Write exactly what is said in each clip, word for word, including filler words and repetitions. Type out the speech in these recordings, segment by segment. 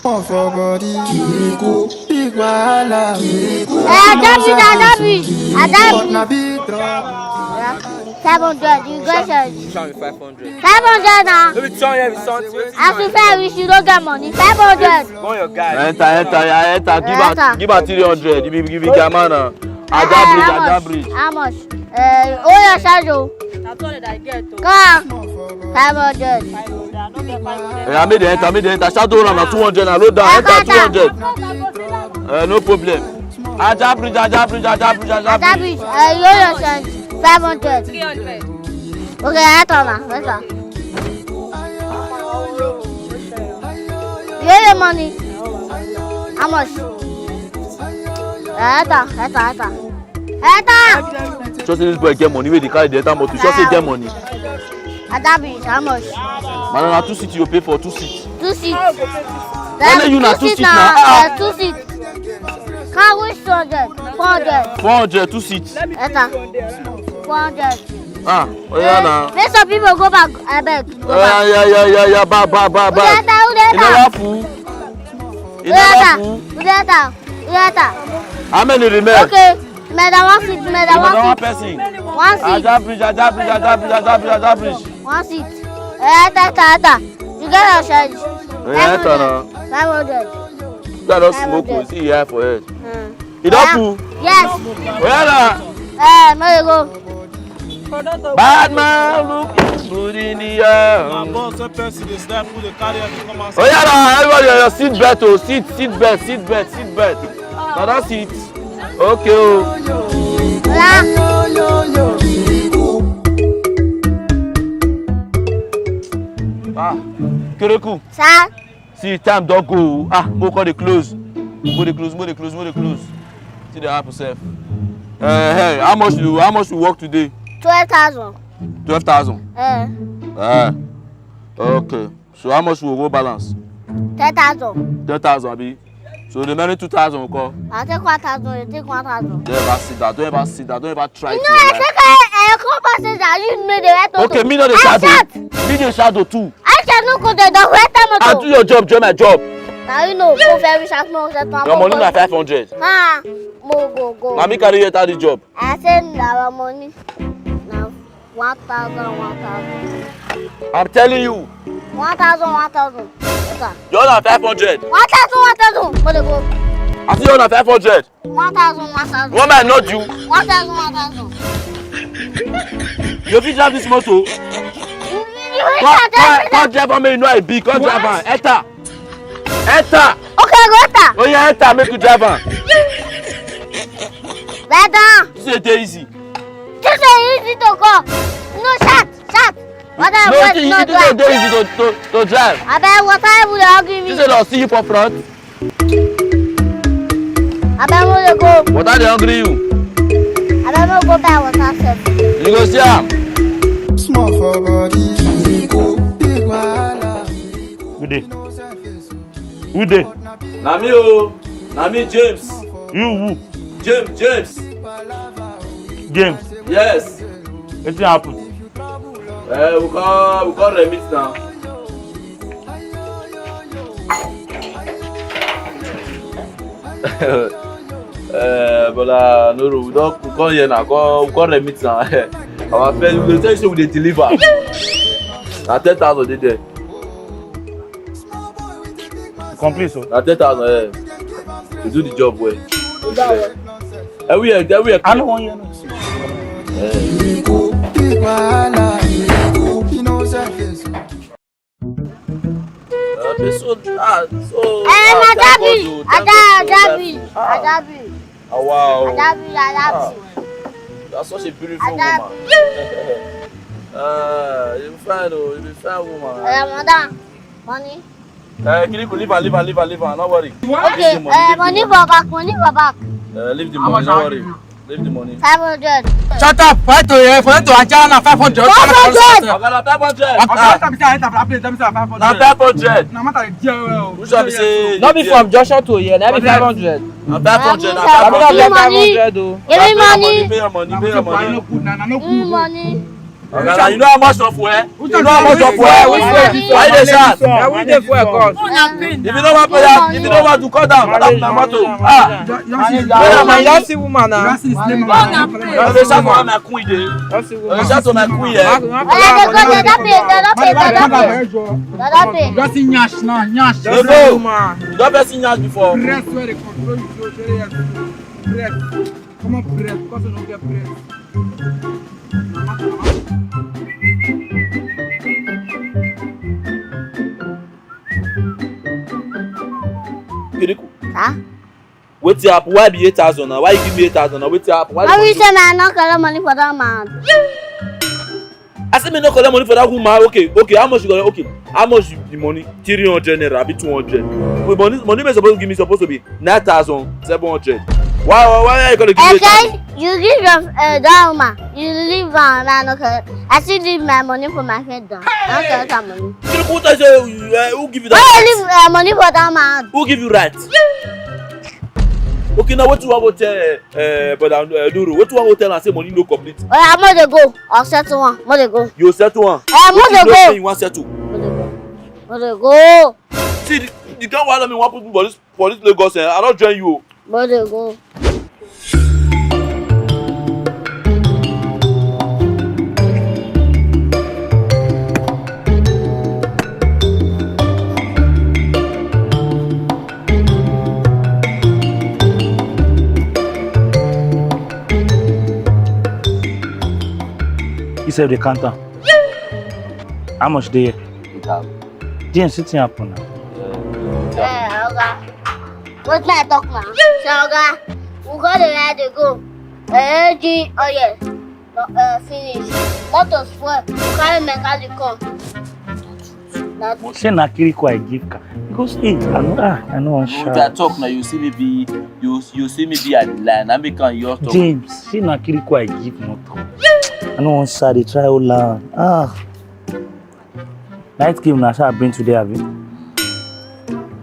Pump for body, Kiriku, big wahala, Kiriku. Eh, Adabi, Adabi, Adabi. But na big drop. Yeah. Seven hundred, you go search. Show me five hundred. Five hundred now. Let me tell you something. As you fair, we should not get money. Five hundred. Go on your guy. Enter, enter, yeah, enter. Give her, enter. Give her three hundred. Give me, give me German now. Ajah Bridge, Ajah Bridge. How much? Eh, oh, your shadow. Na two hundred I get o. Come. Five hundred. Five hundred. I no get five hundred. Eh, I made the enter, I made the enter. Shadow na two hundred na load down. Enter two hundred. Eh, no problem. Ajah Bridge, Ajah Bridge, Ajah Bridge, Ajah Bridge. Ajah Bridge, eh, you your change. Five hundred. Three hundred. Okay, I thought na. Where's that? You your money. How much? Eh, enter, enter, enter. Enter! Sure say this boy get money wey dey carry the enter motor. Sure say get money. Adabi, how much? Man, na two seat you pay for two seat. Two seats. Only you na two seats na. Ah. Eh, two seats. Can we two hundred? Four hundred. Four hundred, two seats. Enter. Four hundred. Ah, oh yeah na. Make some people go back, abeg. Go back. Yeah, yeah, yeah, yeah, yeah. Back, back, back, back. Enter, enter. E never full. E never full. Enter. Enter. How many remain? Okay. Madam, one seat, madam, one seat. One person. One seat. Ajah Bridge, Ajah Bridge, Ajah Bridge, Ajah Bridge, Ajah Bridge. One seat. Eh, ta, ta, ta. You get your change. Eh, ta na. Five hundred. You don smoke o, see here for head. Hmm. E don full? Yes. Where na? Eh, make you go. Bad man looking good in the air. My boss, person dey slap, who dey carry am come outside. Oh yeah, na everybody on your seat belt o, seat, seat belt, seat belt, seat belt. Na that seat. Okay o. Ah, Kereku. Sir. See, time don go. Ah, mo call the close. Mo dey close, mo dey close, mo dey close. See the happen sef. Eh, hey, how much you, how much you work today? Twelve thousand. Twelve thousand. Eh. Eh. Okay. So how much we go balance? Ten thousand. Ten thousand, abi? So the remaining two thousand we call. I take one thousand, you take one thousand. Don't ever sit down. Don't ever sit down. Don't ever try. You know, I take a, a compensation. You know the right. Okay, me no dey shadow. Me dey shadow too. I shall not go there. Don't wait time. I do your job, join my job. Now you know, go very sharp, no, that one. Your money na five hundred. Ah, mo go, go. Na me carry you enter the job. I say na our money. Now. One thousand, one thousand. I'm telling you. One thousand, one thousand. Yes, sir. Your own na five hundred. One thousand, one thousand. Go dey go. I say your own na five hundred. One thousand, one thousand. One man not you. One thousand, one thousand. You fit drive this motor? You, you, you come, can't drive come, it. Come drive am, make you know I be. Come drive am. What? Enter. Enter. Okay, I go enter. Oh yeah, enter, make you drive am. Well done. You say e dey easy. Just say easy to go. No, shut, shut. What I No, want, it, no it, it drive. Dey easy to, to, to drive. Abeg, water will you give me? You say they'll see you for front. Abeg, we dey go. Water dey hungry you. Abeg, we go buy water sef. You go see am. Small for body, big wahala. Good day. Who dey? Na me o. Na me, James. You who? James, James. James. Yes. Wetin happen? Eh, we come, we come remit now. Eh, Bola, no, no, we don, we come here now. Come, we come remit now. Our friend, we dey tell you say we dey deliver. Na ten thousand dey there. Complete, so. Na ten thousand, eh. You do the job well. You do well. Everywhere, everywhere. I no wan hear nothing. Eh. Uh, this one, ah, so, Eh, ah, thank Adabi, God, oh, thank Ada-, God, oh, Adabi, thank God. Ah. Adabi. Ah, wow. Adabi, Adabi. Ah, you are such a beautiful Adabi. Woman. Ah, you fine, oh, you be fine woman. Eh, madam, money. Eh, Kiriku, leave her, leave her, leave her, leave her. No worry. Okay, leave the money, eh, leave the money money. For back, money for back. Eh, leave the money, no worry. Leave the money. Five hundred. Shut up! Five to here, for you to Anjana na five hundred. Five hundred. Oga, na five hundred. Oga, let me say, let me say five hundred. Na five hundred. Na matter dey there well. Which one be say? No be from junction to here, na be five hundred. Na five hundred, na five hundred. Give me money. Five hundred o. Give me money. Pay your money, pay your money. Na no good, na, na no good. Give me money. Oga, you know how much of fuel? You know how much of fuel? Why you dey shout? Na we dey fuel cause. If you no wan pay am, if you no wan do, cut down, cut down my motor. Ah, you don see woman na. You dey shout for my queen dey. You dey shout for my queen, eh? Oya, dey go, dey don pay, dey don pay, dey don pay. Dey don pay. Just nyash na, nyash. Dey go. You don person nyash before? Breast wey dey control you, so shey yes. Breast. Come on, breast, because you no get breast. Kiriku. Huh? Wetin happen? Why be eight thousand now? Why you give me eight thousand now? Wetin happen? Why? Why you say I no collect money for that man? I say me no collect money for that woman. Okay, okay. How much you collect? Okay, how much you, the money? Three hundred naira, abi two hundred? Wait, money, money me suppose give me suppose to be nine thousand seven hundred. Why, why, why are you gonna give me eight thousand? Okay, you give your uh, that woman. You leave her and I no collect. I still leave my money for my head down. I no collect her money. Kiriku, who tell you say, uh, who give you that right? Why you leave uh, money for that man? Who give you right? Okay, now wetin you wan go tell, uh, brother, uh, Duru? Wetin you wan go tell am say money no complete? Oya, mo dey go. I'll settle one. Mo dey go. You settle one? Eh, mo dey go. Wetin you know say you wan settle? Mo dey go. Mo dey go. See, the, the kind wahala me wan put for this, for this Lagos, eh, I don join you o. Mo dey go. You sef dey count am. How much dey here? Eight thousand. James, wetin happen now? Eh, oga. Wetin I talk now? Say, oga, we go dey ride dey go. Eh, G, oh yeah. No, uh, finish. Motor spoil. We carry mechanic come. Na Shey na Kiriku I give car? Because, hey, I no, ah, I no wan shout. Wetin I talk now, you see me be, you, you see me be at the line. I make am your talk. James, shey na Kiriku I give motor? I no wan shout, dey try hold am. Ah. Night game na sha bring today, abi?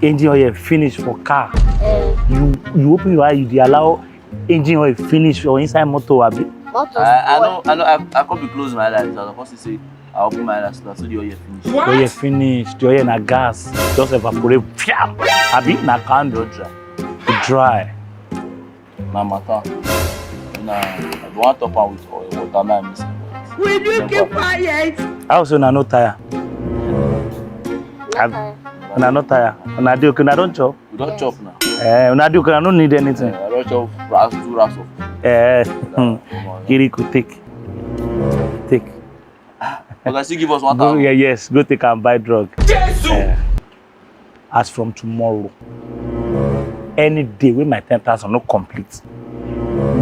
Engine oil finish for car. Eh. You, you open your eye, you dey allow engine oil finish for inside motor, abi? Motor I, I spoil. No, I no, I, I can't be close my eyes. I can't see say I open my eyes, so the oil finish. The oil finish, the oil na gas, just evaporate. Fiam! Abi na candle. Don dry. E dry. Na matter. Na, I go wan top am with oil, water, make I mix am. Will you keep quiet? How so una no tire? No tire. Una no tire. Una dey okay, una don chop? We don chop now. Eh, una dey okay, una no need anything. Eh, I don chop wraps, two wraps of. Eh, hmm. Kiriku, take. Take. But I still give us one thousand. Go, yeah, yes, go take and buy drug. Jesus! Eh. As from tomorrow, any day wey my ten thousand no complete,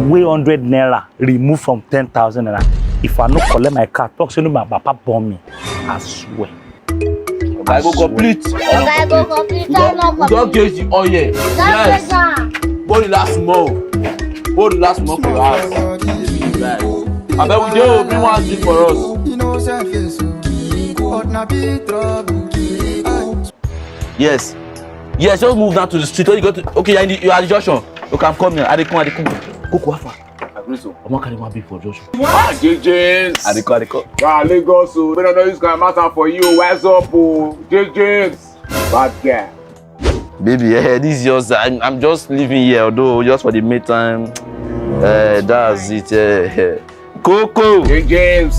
wey hundred naira remove from ten thousand naira, if I no collect my car, talk say no, my papa born me. I swear. Oga, I go complete. Oga, I go complete. We don, we don gauge the oil. Yes. Go relax small. Go relax small for your house. Abeg, we dey o, bring one drink for us. Innocent face, but na big trouble. Yes. Yes, just move down to the street. When you go to, okay, you are in the, you are at the junction. Okay, I'm coming. I dey come, I dey come. Koko, how far? I agree so. I'm not carrying one big for junction. Ah, J J's. I dey come, I dey come. Wow, Lagos o. When I know this kind of matter for you, wise up o. J J's. Bad guy. Baby, eh, this is just, I'm, I'm just living here, although just for the meantime. Eh, that's it. Eh. Koko. Hey, James.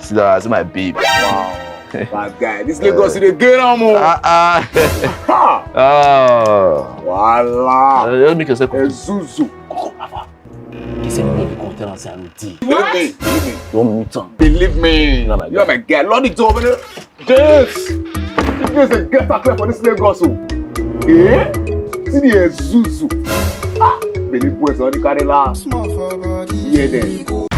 See that, see my babe. Wow. Bad guy. This Lagos, you dey get am o. Ah, ah. Ha. Ah. Voila. Eh, just make yourself comfortable. Ezuzu. Koko, Papa. He said, "Baby, come tell am say I no dey." Believe me, believe me. Don't meet am. Believe me. You are my guy. Lord, it's over there. James. James, get a clear for this Lagos o. Eh? See the Ezuzu. Ah, believe boys on the carry laugh. Small for body. Yeah, then.